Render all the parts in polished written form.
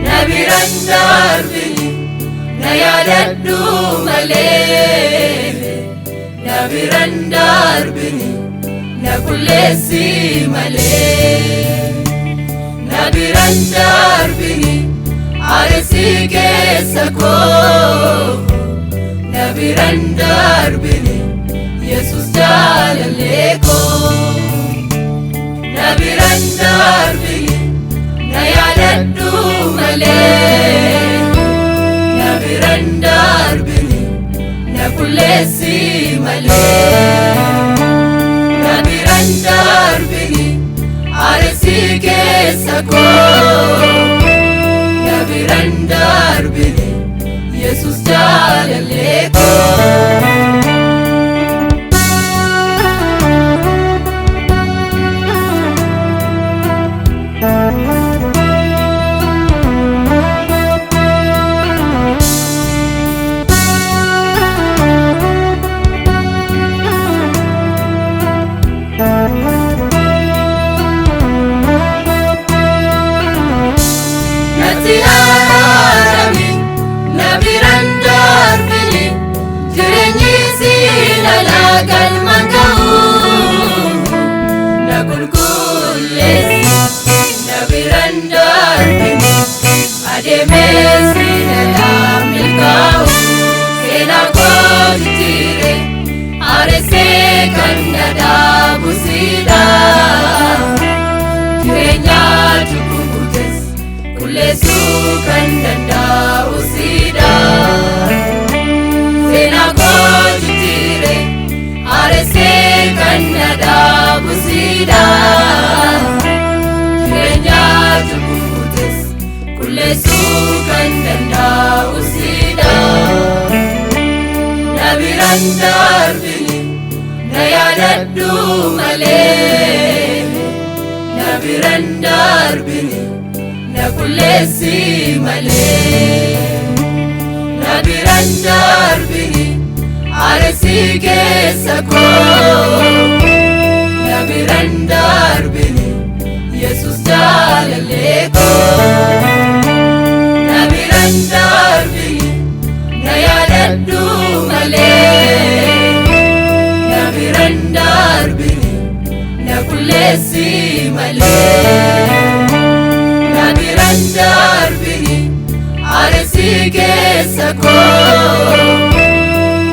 Na biraan darbini na yaadadhu malee. Na biraan darbini na qulleessi malee. Na biraan darbini aarsi keessa koo. Na biraan darbini Yesuus jaalallee koo. Na biraan darbini na yaadadhu malee. Na biraan darbini na qulleessi malee. Na biraan darbini aarsi keessa koo. Na biraan darbini Yesuus jaalallee koo. Natti araarami na biraan darbini jireenyi siin alaa galma ga'u. Na qulqulleessi na biraan darbini adeemee siin alaa milkaa'u. Seenaa koo jijjiire aaressee kan na dhaabu siidha. Jireenya cubbuu guutes qulleessuu kan danda'u siidha. Seenaa koo jijjiire aaressee kan na dhaabu siidha. Jireenya cubbuu guutes qulleessuu kan danda'u siidha. Na biraan darbini na yaadadhu malee. Na biraan darbini na qulleessi malee. Na biraan darbini aarsi keessa koo. Na biraan darbini Yesuus jaalallee koo. Na biraan darbini na yaadadhu malee. Na biraan darbini na qulleessi malee. Na biraan darbini aarsi keessa koo.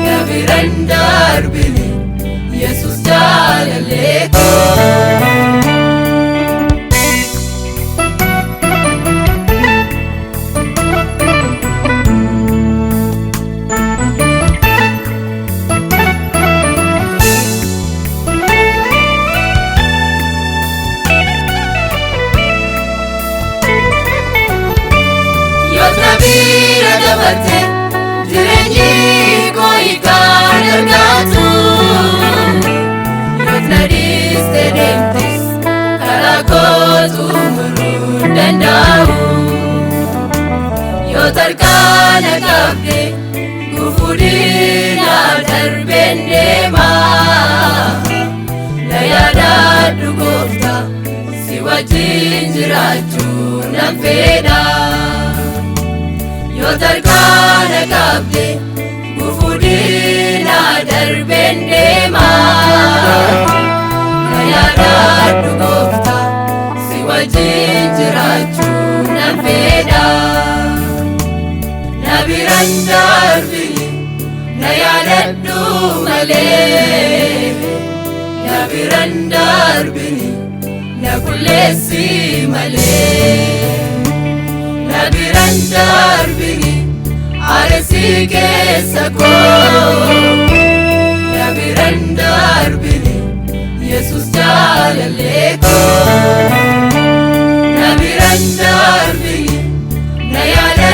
Na biraan darbini Yesuus jaalallee koo. Yoot na bira dabarte jireenyi koo hiikaan argatu. Yoot na dhiiste deemtes karaa koo xumuruu hin danda'u. Yoot harkaa na qabde gufuu diinaa darbeen deema. Na yaadadhu gooftaa si wajjin jiraachuu nan fedha. Yoot harkaa na qabde gufuu diinaa darbeen deema. Na yaadadhu gooftaa si wajjin jiraachuu nan fedha. Na biraan darbini na yaadadhu malee. Na biraan darbini na qulleessi malee. Na biraan darbini aarsi keessa koo. Na biraan darbini Yesuus jaalallee koo. Na biraan darbini na yaadadhu.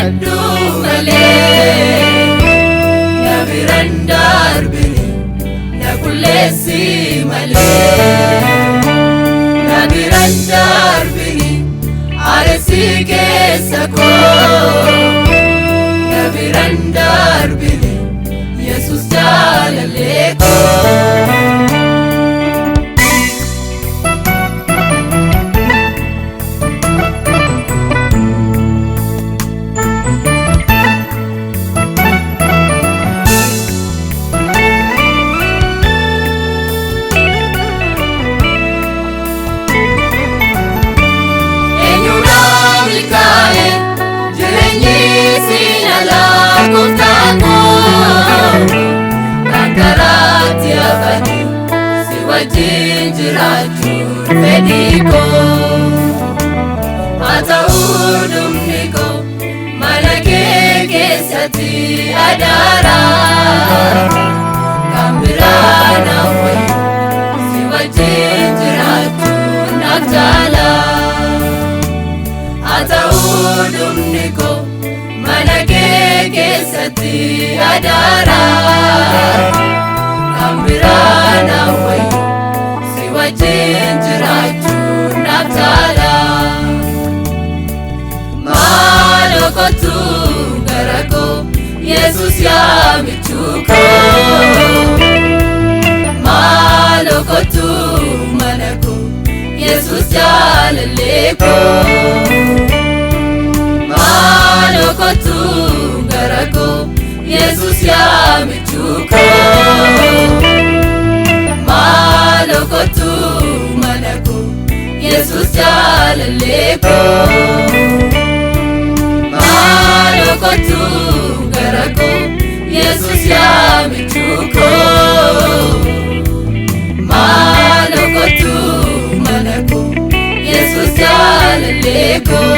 Jiraatti keessa koo na biraan darbine Yesuus jaalallee koo. Eenyuudhaan milkaa'e jireenyi siin alaa gooftaa koo kan karaatti hafanii si wajjin jiraachuun fedhii koo. Haa ta'uu dhumni koo mana kee keessatti adaara kan biraa naaf wayyu si wajjin jiraachuun naaf jaala. Haa ta'uu dhumni koo mana kee keessatti adaara kan biraa naaf wayyu si wajjin jiraachuun naaf jaala. Maaloo kottu gara koo Yesuus yaa michuu koo. Maaloo kottu mana koo Yesuus jaalallee koo. Maaloo kottu gara koo Yesuus yaa michuu koo. Maaloo kottu mana koo Yesuus jaalallee koo. Maaloo kottu gara koo Yesuus yaa michuu koo. Maaloo kottu mana koo Yesuus jaalallee koo.